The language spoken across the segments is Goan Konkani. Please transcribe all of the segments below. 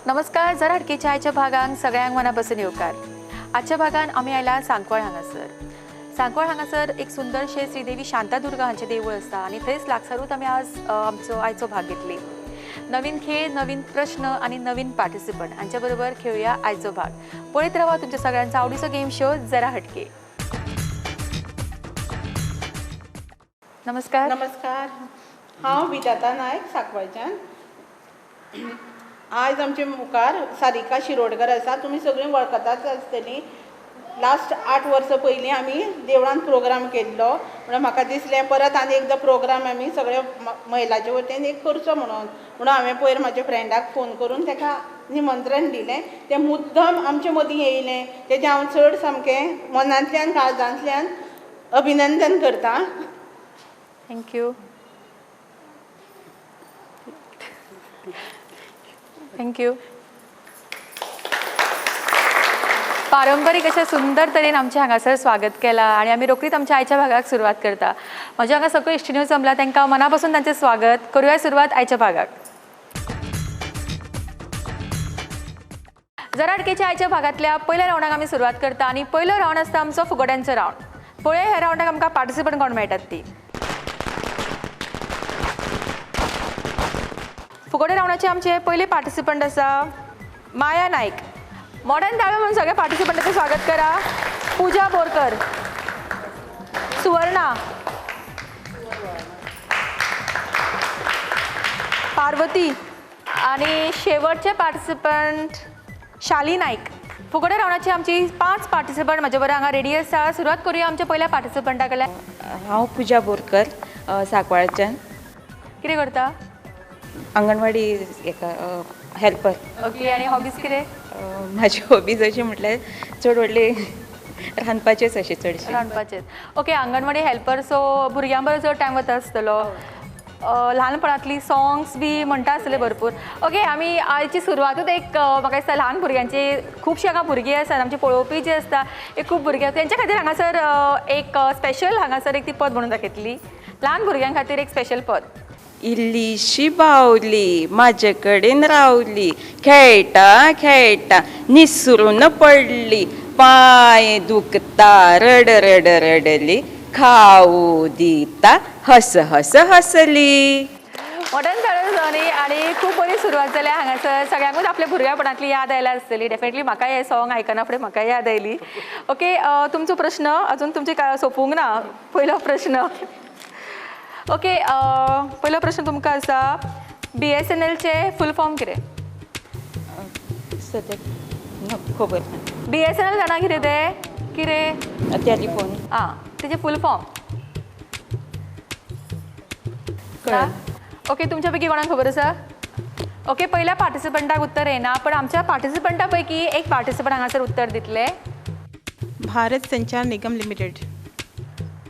नमस्कार, जरा हटकेच्या आयच्या भागांक सगळ्यांक मना पसून येवकार. आजच्या भागान आमी आयला सांकवाळ हांगासर. सांकवाळ हांगासर एक सुंदरशें श्रीदेवी शांतादुर्गा हांचें देवूळ आसा आनी थंयच लागसारूच आमी आज आमचो आयचो भाग घेतली. नवीन खेळ, नवीन प्रश्न आनी नवीन पार्टिसिपंट हांच्या बरोबर खेळुया आयचो भाग. पळयत रावा तुमच्या सगळ्यांचो आवडीचो गेम शो जरा हटके. नमस्कार. नमस्कार, हांव विधाता नायक सांकवाळच्यान. आयज आमचे मुखार सारिका शिरोडकर आसा. तुमी सगळीं वळखताच आसतलीं. लास्ट 8 वर्सां पयलीं आमी देवळान प्रोग्राम केल्लो, म्हणून म्हाका दिसलें परत आनी एकदां प्रोग्राम आमी सगळे महिलाचे वतीन एक करचो म्हणून. म्हणून हांवें पयर म्हाज्या फ्रेंडाक फोन करून ताका निमंत्रण दिलें. तें मुद्दम आमचे मदीं येयलें. तेजें हांव चड सामकें मनांतल्यान काळजांतल्यान अभिनंदन करता. Thank you. Thank you. पारंपरीक अशें सुंदर तरेन आमचें हांगासर स्वागत केलां आनी आमी रोखडीच आमच्या आयच्या भागाक सुरवात करता. म्हज्या हांगा सगळ्यो इश्टिण्यो जमला, तांकां मना पसून तांचें स्वागत करुया. सुरवात आयच्या भागाक. जरा हटकेच्या आयच्या भागांतल्या पयल्या रावंडाक आमी सुरवात करता आनी पयलो रावंड आसता आमचो फुगड्यांचो रावंड. पळोवया ह्या रावंडाक आमकां पार्टिसिपंट कोण मेळटात ती. फुगडे रावंडाचे आमचे पयले पार्टिसिपंट आसा माया नायक. मॉडर्न दावे म्हणून सगळ्या पार्टिसिपंटाचें स्वागत करा. पूजा बोरकर, सुवर्णा, पार्वती आणि शेवटचे पार्टिसिपंट शाली नायक. फुगडे रावंडाची आमची 5 पार्टिसिपंट म्हजे बरोबर हांगा रेडी आसा. सुरवात करूया आमच्या पयल्या पार्टिसिपंटा कडल्यान. हांव पूजा बोरकर, सांकवाळच्यान. कितें करता? अंगणवाडी एका हेल्पर. ओके, आनी हॉबीज कितें? म्हाजी हॉबीज अशी म्हटल्यार चड व्हडली रांदपाचेच अशें चडशें. रांदपाचेच. ओके, अंगणवाडी हेल्पर, सो भुरग्यां बरोबर चड टायम वता आसतलो. ल्हानपणांतली सॉंग्स बी म्हणटा आसतले भरपूर. ओके, आमी आयची सुरवातूच एक म्हाका दिसता ल्हान भुरग्यांची खुबशीं हांगा भुरगीं आसात, आमची पळोवपी जी आसता एक खूब भुरगीं आसा, तेंच्या खातीर हांगासर एक स्पेशल हांगासर एक ती पद म्हणून दाखयतली. ल्हान भुरग्यां खातीर एक स्पेशल पद. इल्लीशी बावली म्हाजे कडेन रावली, खेळटा खेळटा निसरून पडली, पांय दुखता रड रड रडली, खाऊ दिता हस हस हसली. मॉडर्न जाली आनी खूब बरी सुरवात जाल्या हांगासर. सगळ्यांकूच आपल्या भुरग्यापणांतली याद आयल्या आसतली. डेफिनेटली म्हाका हें सॉंग आयकना फुडें म्हाका याद आयली. ओके, तुमचो प्रश्न अजून तुमचे सोंपूंक ना. पयलो प्रश्न. ओके, पयलो प्रश्न तुमकां आसा, BSNLचे फूल फॉर्म कितें? सद्याक खबर ना. BSNL जाणा कितें तें? कितें? टेलिफोन. आं, तेजें फूल फॉर्म. ओके, तुमच्या पैकी कोणाक खबर आसा? ओके, पयल्या पार्टिसिपंटाक उत्तर येना, पण आमच्या पार्टिसिपंटा पैकी एक पार्टिसिपंट हांगासर उत्तर दितले. भारत संचार निगम लिमिटेड.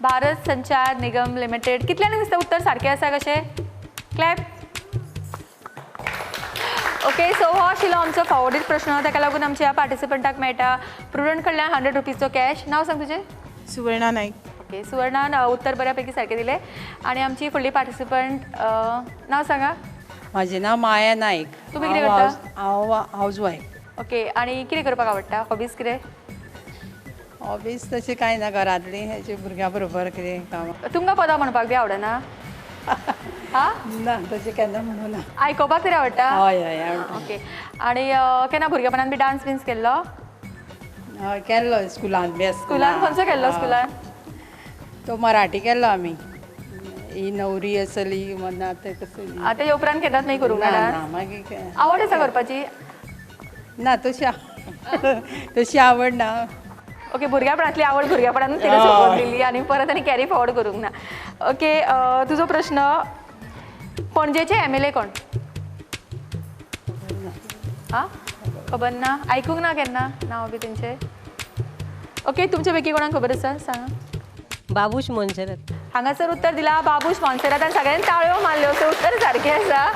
भारत संचार निगम लिमिटेड. कितल्यांनी दिसता उत्तर सारकें आसा कशें? क्लॅप. ओके, सो हो आशिल्लो आमचो फॉवर्डीड प्रश्न. ताका लागून आमच्या ह्या पार्टिसिपंटाक मेळटा प्रुडंट कडल्यान 100 रुपीजचो कॅश. नांव सांग तुजें? सुवर्णा नायक. ओके, सुवर्णान उत्तर बऱ्यापैकी सारकें दिलें. आनी आमची फुडली पार्टिसिपंट, नांव सांगा. म्हाजें नांव माया नायक. तुमी कितें करता? हांव हावज वायफ. ओके, आनी कितें करपाक आवडटा? हॉबीज कितें? हॉबीज तशें कांय ना, घरांतलीं अशें भुरग्यां बरोबर कितें काम. तुमकां पदां म्हणपाक बी आवडना? हा ना, तशें केन्ना म्हणूं ना. आयकोपाक तरी आवडटा? हय हय आवडटा. ओके, आनी केन्ना भुरगेपणान बी डांस बीन्स केल्लो? हय केल्लो, स्कुलान बी. स्कुलान खंयचो केल्लो स्कुलान? तो मराठी केल्लो आमी. ही नवरी आसली मना तें कसली. तेजे उपरांत केन्नाच मागीर करूंक ना? मागीर आवड आसा करपाची? ना, तशी तशी आवड ना. ओके, भुरग्यापणांतली आवड भुरग्यापणान तिणें सोंपोवन दिली आनी परत आनी कॅरी फॉवर्ड करूंक ना. ओके, तुजो प्रश्न, पणजेचे MLA कोण? आं, खबर ना? आयकूंक ना केन्ना नांव बी तेंचें? ओके, तुमचे पैकी कोणाक खबर आसा सांगा. बाबूश मोन्सेरात. हांगासर उत्तर दिला बाबूश मोन्सेरात आनी सगळ्यांनी ताळयो मारल्यो. सो उत्तर सारकें आसा.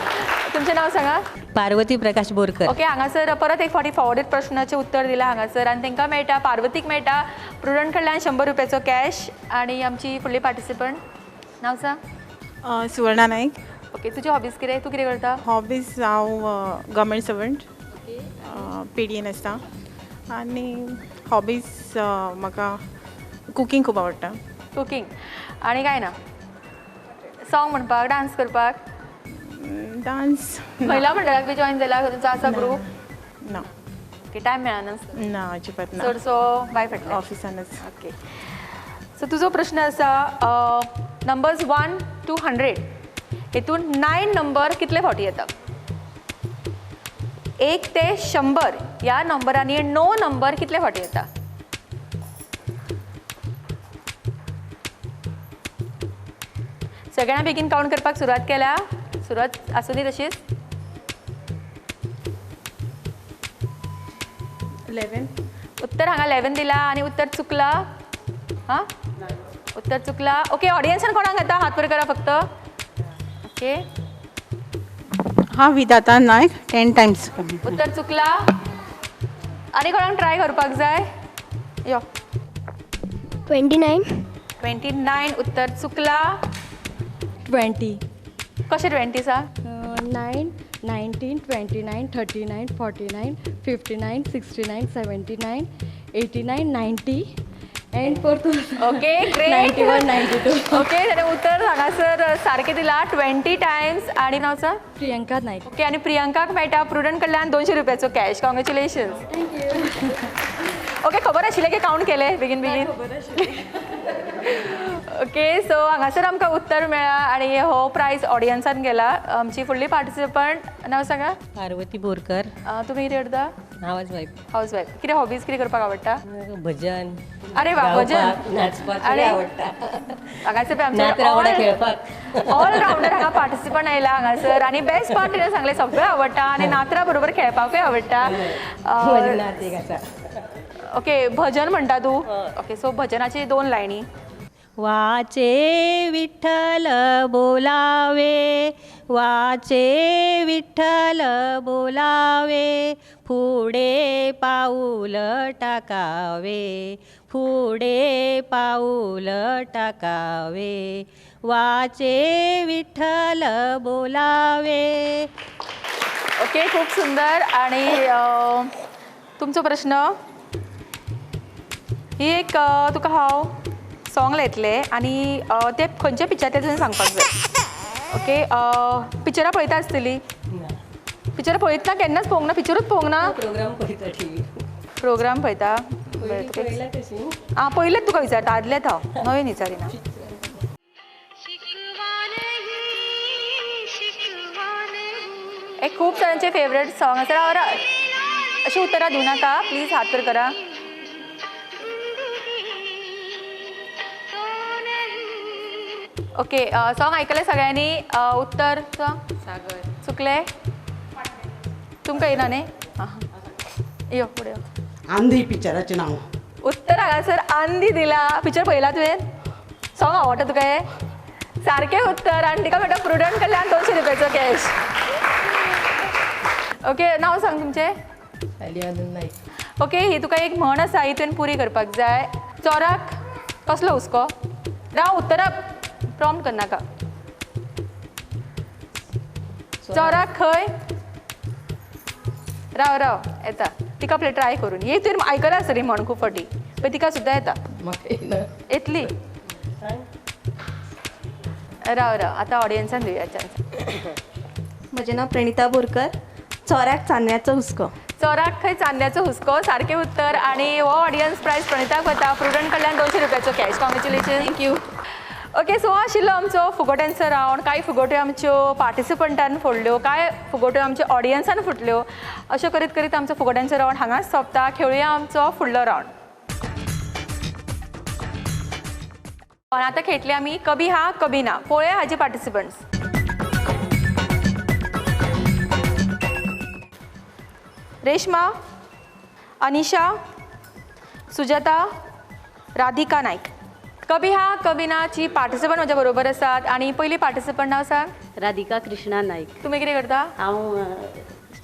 तुमचें नांव सांगा. पार्वती प्रकाश बोरकर. ओके, हांगासर परत एक फावटी फॉवर्डेड प्रश्नाचें उत्तर दिलां हांगासर आनी तांकां मेळटा, पार्वतीक मेळटा प्रुडंट कडल्यान 100 रुपयाचो कॅश. आनी आमची फुडली पार्टिसिपंट, नांव सांग. सुवर्णा नायक. ओके, तुजी हॉबीज कितें? तूं कितें करता? हॉबीज हांव गव्हर्मेंट सर्वंट. ओके, पेडयेन आसता आनी हॉबीज म्हाका कुकींग खूब आवडटा. कुकींग आनी काय ना? सॉंग म्हणपाक, डान्स करपाक? डान्स. महिला मंडळाक बी जॉईन जाला तुमचो आसा ग्रूप? ना. ओके, टायम मेळना? ना, अजिबात ना. चडसो भायर फाटल्यान ऑफिसानच. ओके, सो तुजो प्रश्न आसा, नंबर्स 1 to 100 हेतून 9 नंबर कितले फावटी येता? 1 ते 100 ह्या नंबरांनी 9 नंबर कितले फावटी येता? सगळ्यांना बेगीन काउंट करपाक सुरवात केल्या, सुरवात आसूं दी तशीच. 11. उत्तर हांगा 11 दिला आनी उत्तर चुकला. हां, उत्तर चुकला. ओके, ऑडियन्सान कोणाक येता हात वर करा फक्त. ओके, हांव विधाता नायक, 10 टायम्स. उत्तर चुकला. आनी कोणाक ट्राय करपाक जाय? यो. 29. 29 उत्तर चुकला. 20. कशें 20 सांग? 9, 19, 29, 39, 49, 59, 69, 79, 89, 90 and परतून. Okay, great. 91, 92. Okay, ताणें उत्तर हांगासर सारकें दिला 20 टायम्स. आनी नांव सांग? प्रियंका नायक. ओके, आनी प्रियंकाक मेळटा प्रुडंट कडल्यान 200 रुपयाचो cash. Congratulations. Thank you. Okay, खबर आशिल्लें की काउंट केलें बेगीन बेगीन? ओके, सो हांगासर आमकां उत्तर मेळ्ळा आनी हो प्रायज ऑडियन्सान गेला. आमची फुडली पार्टिसिपंट, नांव सांगा? पार्वती बोरकर. तुमी कितें करता? House wife. House wife. कितें हॉबीज, कितें करपाक आवडटा? भजन. अरे वा, भजन. नाचपाक आनी आवडटा. हांगासर पळय नातरां वांगडा आमचे खेळपाक. ऑल रावंडर हांगा पार्टिसिपंट आयला हांगासर. आनी बेस्ट पार्ट तिणें सांगलें सगळें आवडटा आनी नातरां बरोबर खेळपाकूय आवडटा. म्हजी नात एक आसा. ओके, भजन म्हणटा तूं? ओके, सो भजनाची 2 लायनी. वाचे विठ्ठल बोलावे, वाचे विठ्ठल बोलावे, फुडे पाऊल टाकावे, फुडे पाऊल टाकावे, वाचे विठ्ठल बोलावे. ओके, खूप सुंदर. आणि तुमचो प्रश्न ही एक तुका हांव सॉंग लायतलें आनी तें खंयच्या पिक्चरांतलें तुवें सांगपाक जाय. ओके, पिक्चरां पळयता आसतलीं? पिक्चरां पळयतना केन्नाच पळोवंक ना? पिक्चरूच पळोवंक ना? प्रोग्राम पळयता टिवीर. प्रोग्राम पळयता. बरें, तुका आं पयलेच तुका विचारता, आदलेंच हांव नवें विचारिना. एक खूब जाणांचे फेवरेट सॉंग आसा. अशी उतरां दिवं नाका प्लीज, हात वर करा. ओके, सॉंग आयकलें सगळ्यांनी? उत्तर सागर. चुकलें? तुमकां येना न्ही? आं, यो फुडें यो. आंधी पिक्चराचें नांव. उत्तर हांगासर आंधी दिला. पिक्चर पळयला तुवें? सॉंग आवडटा तुका हें? सारकें उत्तर. आनी तिका मेळटा प्रुडंट कडल्यान 200 रुपयाचो कॅश. ओके, नांव सांग तुमचें? सायली नायक. ओके, ही तुका एक म्हण आसा, ही तुवें पुरी करपाक जाय. चोराक कसलो हुस्को? राव, उत्तरां प्रॉम्प्ट करनाका. चोराक खंय? राव राव येता तिका आपले ट्राय करून. हे तुवें आयकलां आसतली म्हण खूब फावटी, पण तिका सुद्दां येता. येतली. राव राव, आतां ऑडियन्सान दिवया चान्स. म्हजें नांव प्रणिता बोरकर. चोराक चान्न्याचो हुस्को. चोराक खंय चान्न्याचो हुस्को, सारकें उत्तर. आनी हो ऑडियन्स प्रायज प्रणिताक वता प्रुडंट कडल्यान 200 रुपयाचो cash. Congratulation. Thank you. Okay, so आशिल्लो आमचो फुगोट्यांचो रावंड. कांय फुगोट्यो आमच्यो पार्टिसिपंटान फोडल्यो, कांय फुगोट्यो आमच्या ऑडियन्सान फुटल्यो. अश्यो करीत करीत आमचो फुगोट्यांचो रावंड हांगाच सोंपता. खेळुया आमचो फुडलो रावंड. आतां खेळटले आमी कभी हा कभी ना. पळोवया हाचे पार्टिसिपंट्स. रेश्मा, अनिशा, सुजाता, राधिका नायक. कभी हा कभी ना ची पार्टिसिपंट म्हज्या बरोबर आसात. आनी पयली पार्टिसिपंट नांव सांग? राधिका कृष्णा नायक. तुमी कितें करता? हांव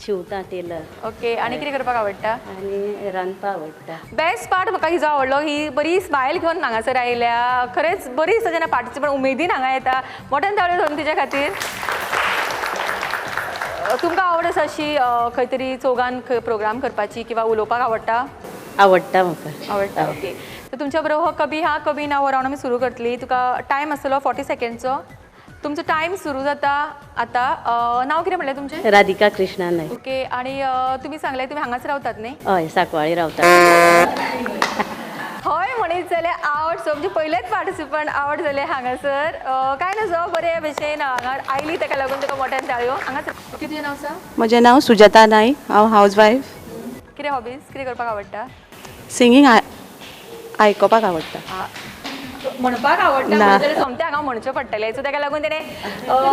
शिंवता, टेलर. ओके, आनी कितें करपाक आवडटा? आनी रांदपाक आवडटा. बेस्ट पार्ट म्हाका हिजो आवडलो, ही बरी स्मायल घेवन हांगासर आयल्या. खरेंच बरी दिसता जेन्ना पार्टिसिपंट उमेदीन हांगा येता. मोठ्यान ताळयो धरून तिच्या खातीर. तुमकां आवड आसा अशी खंय तरी चौगान प्रोग्राम करपाची किंवा उलोवपाक आवडटा? आवडटा म्हाका. आवडटा. ओके, सो तुमच्या बरोबर हो कभी हा कभी ना हो रावंड आमी सुरू करतली. तुका टायम आसतलो 40 सेकंडचो. तुमचो टायम सुरू जाता आतां. नांव कितें म्हणलें तुमचें? राधिका कृष्णा नायक. ओके, आनी तुमी सांगलें तुमी हांगाच रावतात न्ही? हय, सांकवाळे रावता. हय म्हणीत जाल्यार आवट. सो आमचे पयलेच पार्टिसिपंट आवट जाले हांगासर. कांय नजो, बरे भशेन हांगा आयली ताका लागून तुका मोठ्यान ताळयो. हांगासर. ओके, तुजें नांव सांग? म्हजें नांव सुजाता नायक, हांव हावज वायफ. कितें हॉबीज, कितें करपाक आवडटा? सिंगींग आयकोपाक आवडटा. म्हणपाक आवडटा जाल्यार सोमतें हांगा म्हणचें पडटलें. सो ताका लागून तेणें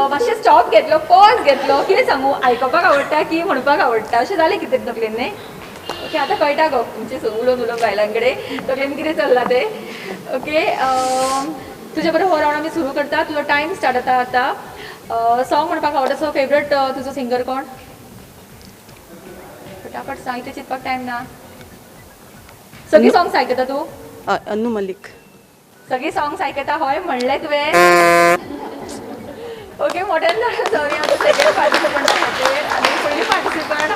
मातशें स्टॉप घेतलो, पॉज घेतलो. कितें सांगू, आयकोपाक आवडटा की म्हणपाक आवडटा अशें जालें कितें तकलेन न्ही? ओके, आतां कळटा गो तुमचें उलोवन उलोवन बायलां कडेन तकलेन कितें चल्लां तें. ओके, तुजे बरोबर हो रावंड आमी सुरू करता. तुजो टायम स्टार्ट जाता आतां. सॉंग म्हणपाक आवडटा, सो फेवरेट तुजो सिंगर कोण? फटाफट सांग, इतलें चिंतपाक टायम ना. सगळीं सॉंग्स आयकता तूं? अन्नू मलिक. सगळीं सॉंग्स आयकता? हय म्हणलें तुवें. ओके, मोठ्यान सॉरी. आतां सेकंड पार्टिसिपंट खातीर आनी पयलीं पार्टिसिपंट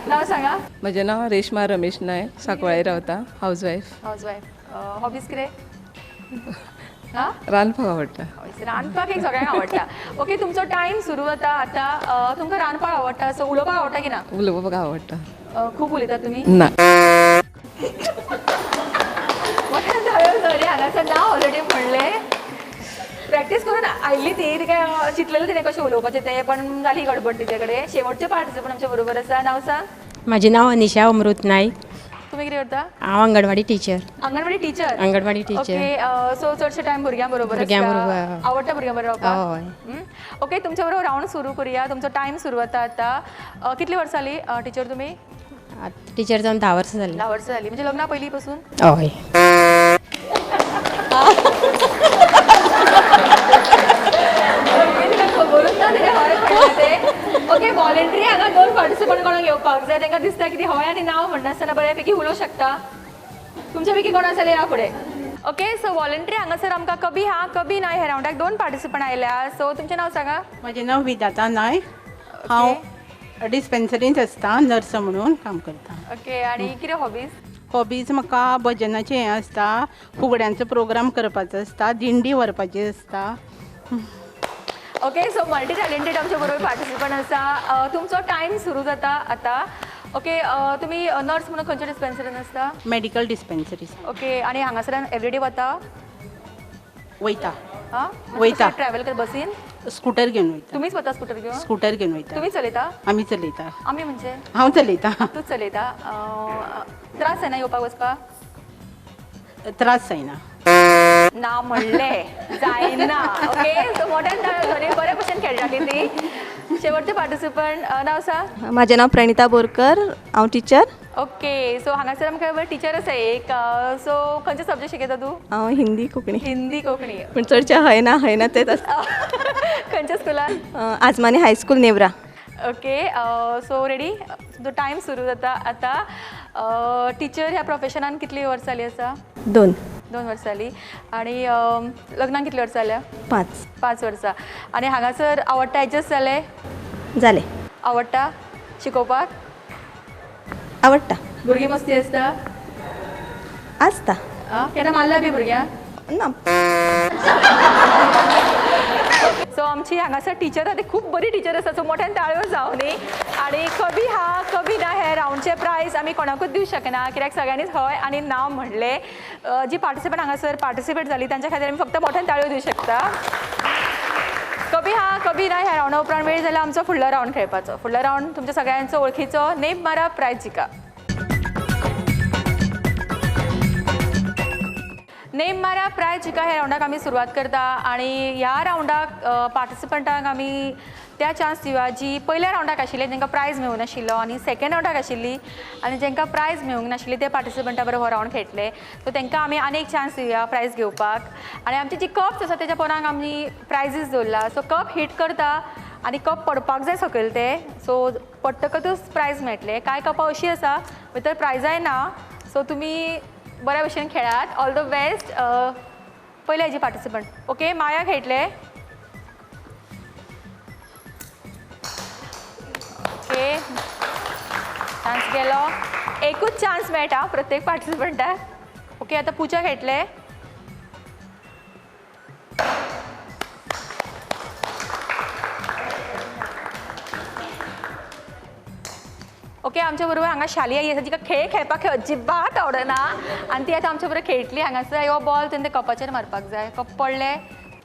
नांव सांगा. म्हजें नांव रेश्मा रमेश नायक, सांकवाळे रावता, house wife. House wife. Hobbies कितें? रांदपाक आवडटा. रांदपाक एक सगळ्यांक आवडटा. ओके, तुमचो टायम सुरू जाता आतां. तुमकां रांदपाक आवडटा, सो उलोवपाक आवडटा की ना? उलोवपाक आवडटा. खूब उलयतात तुमी? ना. सॉरी, हांगासर नांव ऑलरेडी म्हणलें. प्रॅक्टीस करून आयिल्ली ती, तिका चिंतलेलें तिणें कशें उलोवपाचें तें, पण जाली गडबड तिचे कडेन. शेवटचें पार्टिसिपंट आमच्या बरोबर आसा. नांव सांग. म्हजें नांव अनिशा अमृत नायक. तुमी कितें करता? हांव anganwadi teacher. Anganwadi teacher? Anganwadi teacher. Okay, so चडशे टायम भुरग्यां बरोबर? भुरग्यां बरोबर. आवडटा भुरग्यां बरोबर रावपाक? ओके, तुमच्या बरोबर रावंड सुरू करुया. तुमचो टायम सुरू जाता आतां. कितली वर्सां जाली टिचर तुमी? टिचर जावन 10 वर्सां जालीं. 10 वर्सां जालीं, म्हणजे लग्ना पयलीं पासून? हय. खबरूच ना तेणें हय म्हणलें तें. ओके, वॉलंटरी हांगा 2 पार्टिसिपंट कोणाक येवपाक जाय, तांकां दिसता की हय आनी नांव म्हणनासतना बऱ्यापैकी उलोवंक शकता. तुमच्या पैकी कोण आसा जाल्यार या फुडें. ओके, सो वॉलंटरी हांगासर आमकां कभी हा कभी ना ह्या रावंडाक 2 पार्टिसिपंट आयल्या. सो तुमचें नांव सांगा. म्हजें नांव विधाता नायक, हांव डिस्पेन्सरींत आसता, नर्स म्हणून काम करता. ओके, आनी कितें हॉबीज? हॉबीज म्हाका भजनाचें हें आसता, फुगड्यांचो प्रोग्राम करपाचो आसता, दिंडी व्हरपाची आसता. ओके, सो मल्टी टॅलेंटेड आमच्या बरोबर पार्टिसिपंट आसा. तुमचो टायम सुरू जाता आतां. ओके, तुमी नर्स म्हणून खंयच्या डिस्पेन्सरीन आसता? Medical dispensary. Okay, आनी हांगासरान एवरीडे वता? वयता. वयता. ट्रॅव्हल कर बसीन? स्कूटर घेवन वयता. तुमीच वता स्कूटर घेवन? स्कूटर घेवन वयता. तुमी चलयता? आमी चलयता. आमी म्हणजे? हांव चलयता. तूं चलयता. त्रास जायना येवपाक वचपाक? त्रास जायना. ना म्हणलें जायना. ओके, सो मोठ्यान सॉरी, बरे भशेन खेळटाली ती. शेवटचें पार्टिसिपंट नांव सांग. म्हजें नांव प्रणिता बोरकर, हांव टिचर. ओके, सो हांगासर आमकां टिचर आसा एक. सो खंयचे सब्जेक्ट शिकयता तूं? हांव हिंदी कोंकणी. हिंदी कोंकणी. पूण चडशें हय ना हय ना तेंच आसता. खंयच्या स्कुलान? Azmani high school, Neora. Okay, so ready? तुजो टायम सुरू जाता आतां. टिचर ह्या प्रोफेशनान कितली वर्सां जालीं आसा? 2. 2 वर्सां जालीं. आनी लग्नाक कितली वर्सां जाल्या? 5. 5 वर्सां. आनी हांगासर आवडटा एडजस्ट जालें? जालें. आवडटा शिकोवपाक? आवडटा. भुरगीं मस्ती आसता? आसता. केन्ना मारला बी भुरग्यांक? ना. सो आमची हांगासर टिचर आसा, ती खूब बरी टिचर आसा. सो मोठ्यान ताळयो जावं न्ही. आनी कभी हा कभी ना हे रावंडचे प्रायज आमी कोणाकूच दिवंक शकना, कित्याक सगळ्यांनीच हय आनी ना म्हणलें. जी पार्टिसिपंट हांगासर पार्टिसिपेट जाली तांच्या खातीर आमी फक्त मोठ्यान ताळयो दिवंक शकता. कभी हा कभी ना ह्या रावंडा उपरांत वेळ जाल्यार आमचो फुडलो रावंड खेळपाचो. फुडलो रावंड तुमच्या सगळ्यांचो वळखीचो, नेम मारा प्रायज जिका. नेम मारा प्रायज जिका ह्या रावंडाक आमी सुरवात करता. आनी ह्या रावंडाक पार्टिसिपंटांक आमी त्या चान्स दिवया जी पयल्या रावंडाक आशिल्ले तांकां प्रायज मेळूंक नाशिल्लो, आनी सेकंड रावंडाक आशिल्ली आनी जांकां प्रायज मेळूंक नाशिल्ली ते पार्टिसिपंटा बरोबर हो रावंड खेळटले. सो तांकां आमी आनी एक चान्स दिवया प्रायज घेवपाक. आनी आमची जी कप्स आसा तेच्या पोरांक आमी प्रायजीस दवरला. सो कप हिट करता आनी कप पडपाक जाय सकयल ते, सो पडटकच प्रायज मेळटले. कांय कपां अशीं आसा भितर प्रायजाय ना. सो तुमी बऱ्या भशेन खेळात. All the best. पयले हाजी पार्टिसिपंट. ओके, माया खेळटले. चान्स गेलो. एकूच चान्स मेळटा प्रत्येक पार्टिसिपंटाक. ओके आतां पुजा खेळटले. ओके आमच्या बरोबर हांगा शाली आई आसा जिका खेळ खेळपाक अजिबात आवडना आनी ती आतां आमच्या बरोबर खेळटली. हांगासर हो बॉल तेणें कपाचेर मारपाक जाय. कप पडले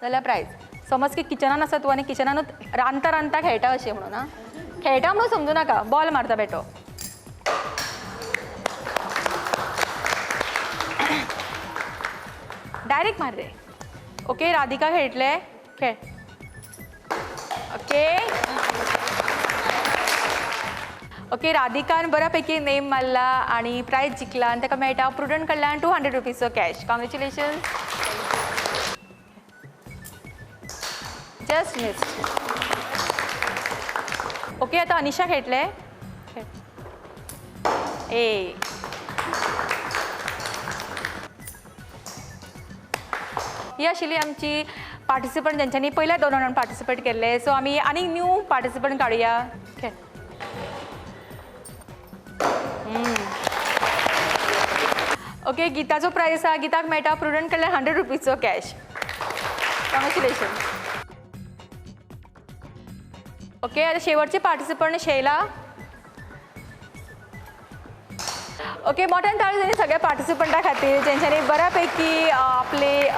जाल्यार प्रायज. समज की किचनान आसा तूं आनी किचनानूच रांदता रांदता खेळटा अशें म्हणून आं, खेळटा म्हणून समजू नाका, बॉल मारता बेटो. डायरेक्ट मार रे. ओके राधिका खेळटले. खेळ. ओके ओके राधिकान बऱ्यापैकी नेम मारला आनी प्रायज जिखला आनी ताका मेळटा प्रुडंट कडल्यान 200 रुपीजचो cash. Congratulation. Just miss. Okay आतां अनिशा खेळटले. ए ही आशिल्ली आमची पार्टिसिपंट ज्यांच्यानी पयल्या 2 राउंड पार्टिसिपेट केल्ले. सो आमी आनीक न्यू पार्टिसिपंट काडुया. खेळ. ओके गीताचो प्रायज आसा. गीताक मेळटा प्रुडंट कडल्यान 100 रुपीजचो कॅश. कॉंग्रेच्युलेशन. ओके आतां शेवटचे पार्टिसिपंट शैला. ओके मोठ्यान ताळी जाली सगळ्या पार्टिसिपंटा खातीर जेंच्यांनी बऱ्यापैकी आपले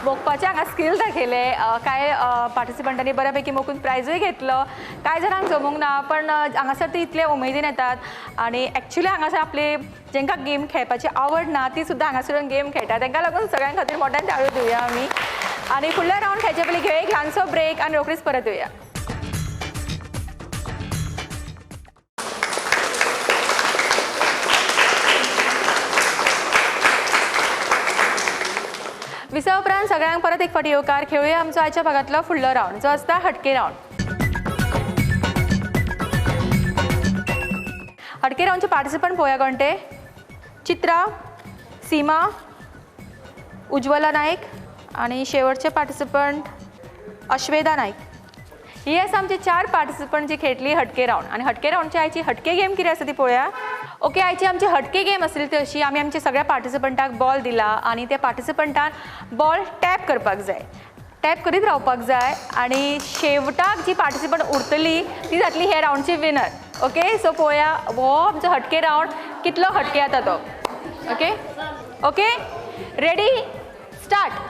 मोखपाचे हांगा स्किल दाखयले. कांय पार्टिसिपंटांनी बऱ्यापैकी मोखून प्रायजूय घेतलो. कांय जाणांक जमूंक ना, पण हांगासर ती इतले उमेदीन येतात आनी एक्चुली हांगासर आपले जेंकां गेम खेळपाची आवड ना ती सुद्दां हांगासर गेम खेळटा. तांकां लागून सगळ्यां खातीर मोठ्यान ताळयो दिवया आमी. आनी फुडल्या रावंड खेळचे पयलीं घेवया एक ल्हानसो ब्रेक आनी रोखडीच परत येवया. विसा उपरांत सगळ्यांक परत एक फावटी येवकार. खेळुया आमचो आयच्या भागांतलो फुडलो रावंड जो आसता हटके रावंड. हटके रावंडचे पार्टिसिपंट पळोवया कोण ते. चित्रा, सीमा, उज्वला नायक आनी शेवटचे पार्टिसिपंट अश्वेदा नायक. ही आसा आमचे 4 पार्टिसिपंट जी खेळटली हटके रावंड. आनी हटके रावंडची आयची हटके गेम कितें आसा ती पळोवया. ओके आयची आमची हटके गेम आसली ती अशी, आमी आमच्या सगळ्या पार्टिसिपंटाक बॉल दिला आनी त्या पार्टिसिपंटान बॉल टॅप करपाक जाय. टॅप करीत रावपाक जाय आनी शेवटाक जी पार्टिसिपंट उरतली ती जातली ह्या रावंडची विनर. ओके सो पळोवया हो आमचो हटके रावंड कितलो हटके जाता तो. Okay okay ready start.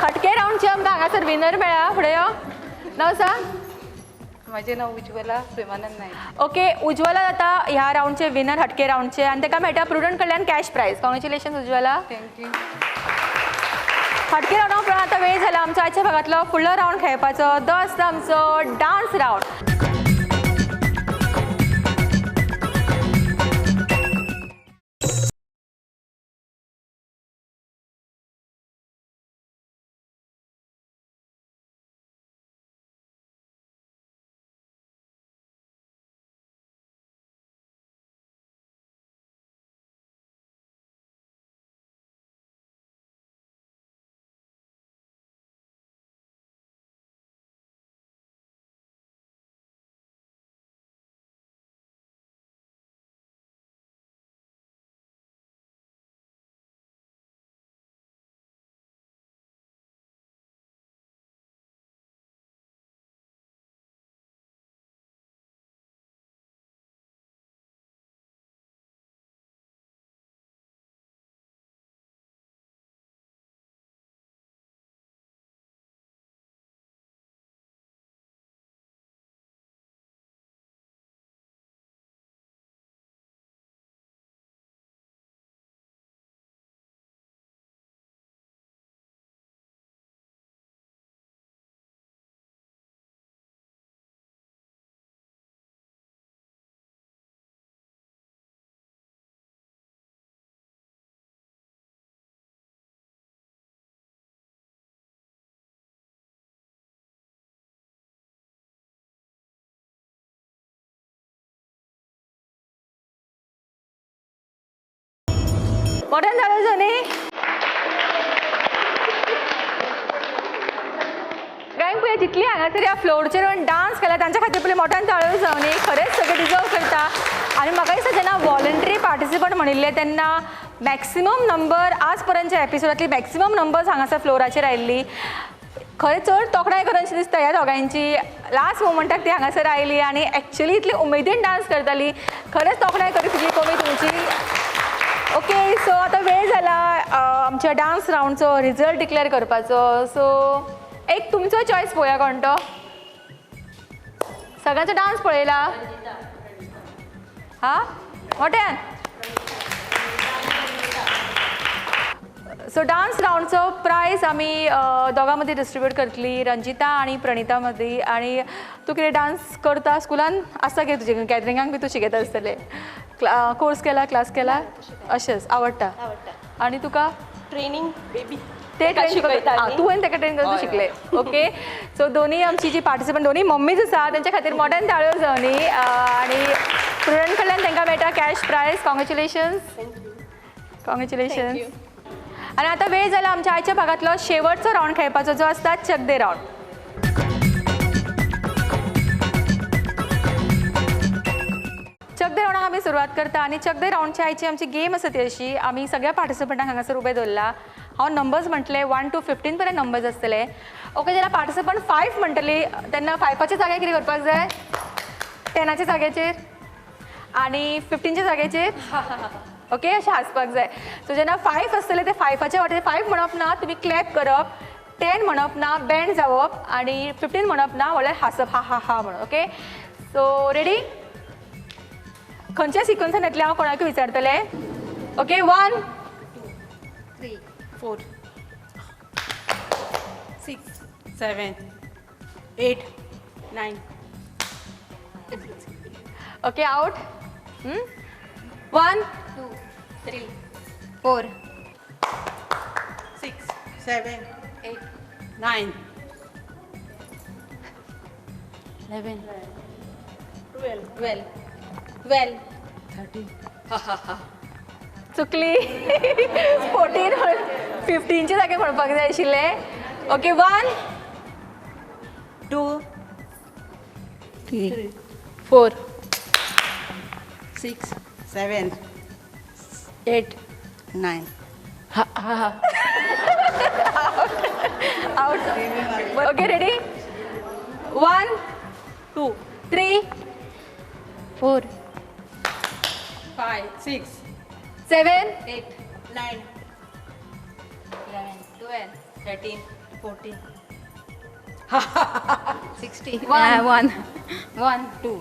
हटके रावंडचे आमकां हांगासर विनर मेळ्ळा. फुडें यो. नांव सांग. म्हजें नांव उज्वला प्रेमानंद नायक. ओके उज्वला जाता ह्या रावंडचे विनर हटके रावंडचे आनी ताका मेळटा प्रुडंट कडल्यान cash prize. Congratulation Ujjwala. Thank you. हटके रावंडा उपरांत आतां वेळ जाला आमचो आयच्या भागांतलो फुडलो रावंड खेळपाचो. तो आसता आमचो डान्स रावंड. मोठ्यान जाळो जावनी. गायन पळय जितली हांगासर ह्या फ्लोरचेर येवन डान्स केला तांच्या खातीर पयलीं मोठ्यान ताळयो जावनी. खरेंच सगळें डिजर्व करता. आनी म्हाका दिसता जेन्ना वॉलंटरी पार्टिसिपंट म्हणिल्लें तेन्ना मॅक्सिमम नंबर आज पर्यंतच्या एपिसोडांतली मॅक्सिमम नंबर्स हांगासर फ्लोराचेर आयिल्ली. खरें चड तोखणाय करनशी दिसता ह्या दोगांयची. लास्ट मोमंटाक ती हांगासर आयली आनी एक्चुली इतली उमेदीन डान्स करताली. खरेंच तोखणाय करी तितली कमी तुमची. ओके, सो आतां वेळ जाला आमच्या डान्स रावंडचो रिजल्ट डिक्लेअर करपाचो. सो एक तुमचो चॉयस पळोवया कोण तो. सगळ्यांचो डान्स पळयला हा मोठ्यान. सो डान्स रावंडचो प्रायज आमी दोगां मदीं डिस्ट्रिब्यूट करतली, रंजिता आनी प्रणिता मदीं. आनी तूं कितें डान्स करता स्कुलान आसता कितें तुजें गॅदरिंगाक बी तूं शिकयता आसतलें? कोर्स केला, क्लास केला? अशेंच आवडटा. आनी तुका ट्रेनिंग बेबी ते ट्रेन शिकयता तुवें ताका ट्रेन करून शिकले. ओके, सो दोनी आमची जी पार्टिसिपंट दोनी मम्मीज आसा तेंच्या खातीर मोठ्यान ताळयो जावनी. आनी प्रुडंट कडल्यान तांकां मेळटा कॅश प्रायज. कॉंग्रेच्युलेशन्स. कॉंग्रेच्युलेशन्स. आनी आतां वेळ जाला आमच्या आयच्या भागांतलो शेवटचो रावंड खेळपाचो जो आसता चकदे रावंड. चकदे रावंडाक आमी सुरवात करता. आनी चकदे रावंडची आयची आमची गेम आसा ती अशी, आमी सगळ्या पार्टिसिपंटांक हांगासर उबे दवरला. हांव नंबर्स म्हटले 1 to 15 पर्यंत नंबर्स आसतले. ओके, जेन्ना पार्टिसिपंट 5 म्हणटली तेन्ना 5च्या जाग्यार कितें करपाक जाय? 10च्या जाग्याचेर आनी 15च्या जाग्याचेर. ओके, अशें हांसपाक जाय. सो जेन्ना 5 आसतले ते 5च्या वाटेर 5 म्हणप ना, तुमी क्लॅप करप, 10 म्हणप ना, बँड जावप, आनी 15 म्हणप ना, व्हडल्यार हांसप हा हा हा म्हणून. Okay, so ready? खंयच्या सिक्वन्सान येतलें हांव कोणाकूय विचारतलें. ओके, 1 3 4 6 7 8 9. Okay, out. 1 2 3 4 6 7 8 9 11 12 12 12 13. चुकली. 14 15च्या जाग्यार म्हणपाक जाय आशिल्लें. Okay, 1 2 3 4 6 7 8 9. Out. Okay, ready? 1 2 3 4 5 6 7 8 9 11 12 13 14 16 1 1 1 2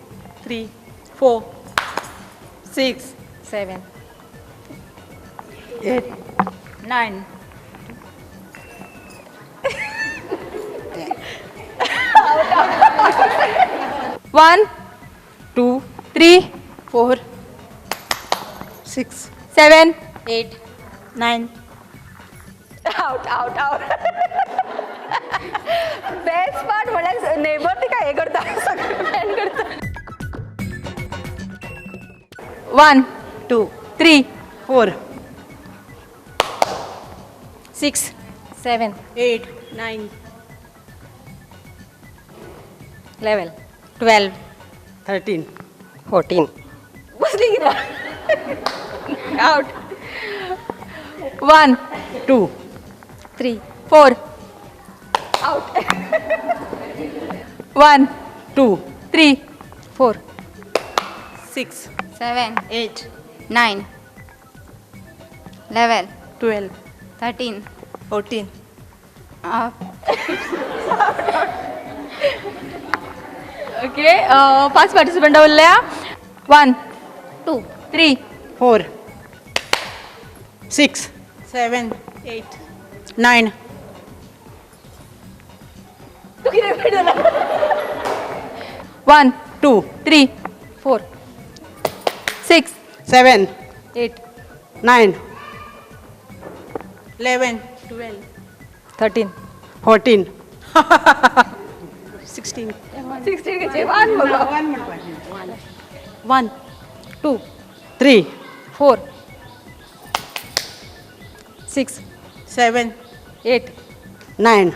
3 4 6 7 8 9. 1 2 3 4 6 7 8 9. Out out out. Best part म्हळ्यार नेबर ती काय करता, सगळें प्लॅन करता. 1 2 3 4 6 7 8 9 11 12 13 14. बसली कितें? Out. 1 2 3 4 out. 1 2 3 4 6 7 8 9 11 12 13 14. ओके, 5 पार्टिसिपंट उरल्या. 1 2 3 4 6 7 8 9. तूं कितें रिपीट जाला? 1 2 3 4 6 7 8 9 11 12 13 14 16 16 खंयचे? 1 मगो. 1 2 3 4 6 7 8 9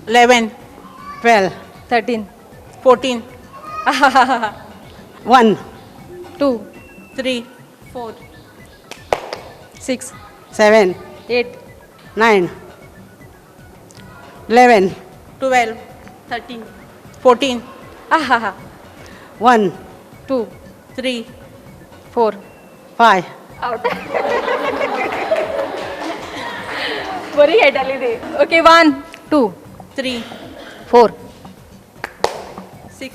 11 12 13 14 1 2 3 4 6 7 8 9 11 12 13 14 1 2 3 4 5. Out. बरी खेळटाली ती. ओके, 1 2 3 4 6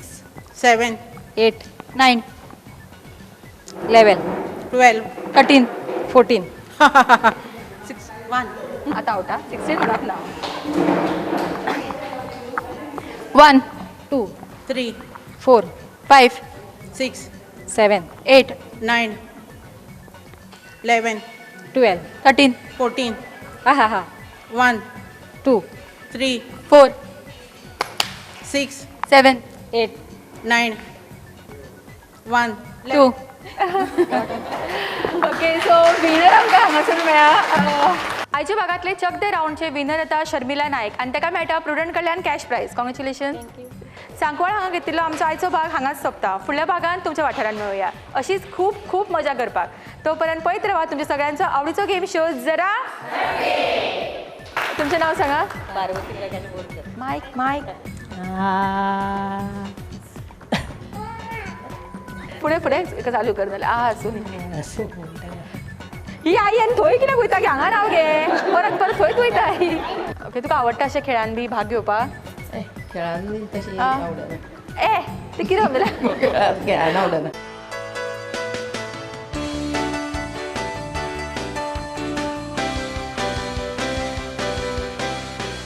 7 8 9 11 12 13 14 6 1. आता आवटा. 16 म्हणप ना. 1 2 3 4 5 6 7 8 9 11 12 13 14 1 2 3 4 6 7 8 9 1 2. ओके, सो विनर आमकां हांगासर मेळ्ळा. आयच्या भागांतले चक the रावंडचे विनर आता शर्मिला नायक आनी ताका मेळटा प्रुडंट कडल्यान कॅश प्रायज. कॉंग्रेच्युलेशन. सांकवाळ हांगा घेतिल्लो आमचो आयचो भाग हांगाच सोंपता. फुडल्या भागान तुमच्या वाठारांत मेळुया अशीच खूब खूब मजा करपाक. तो पर्यंत पळयत रावा तुमच्या सगळ्यांचो आवडीचो गेम शो जरा. तुमचें नांव सांगा. मायक मायक फुडें फुडें चालू कर जाल्यार आ आसूं. ही आई आनी थंय कित्याक वयता की हांगा राव गे, परत परत थंयच वयता ही. ओके, तुका आवडटा अशें खेळान बी भाग घेवपाक? खेळान तशें आवडना. ए ते कितें समजलें? खेळान आवडना.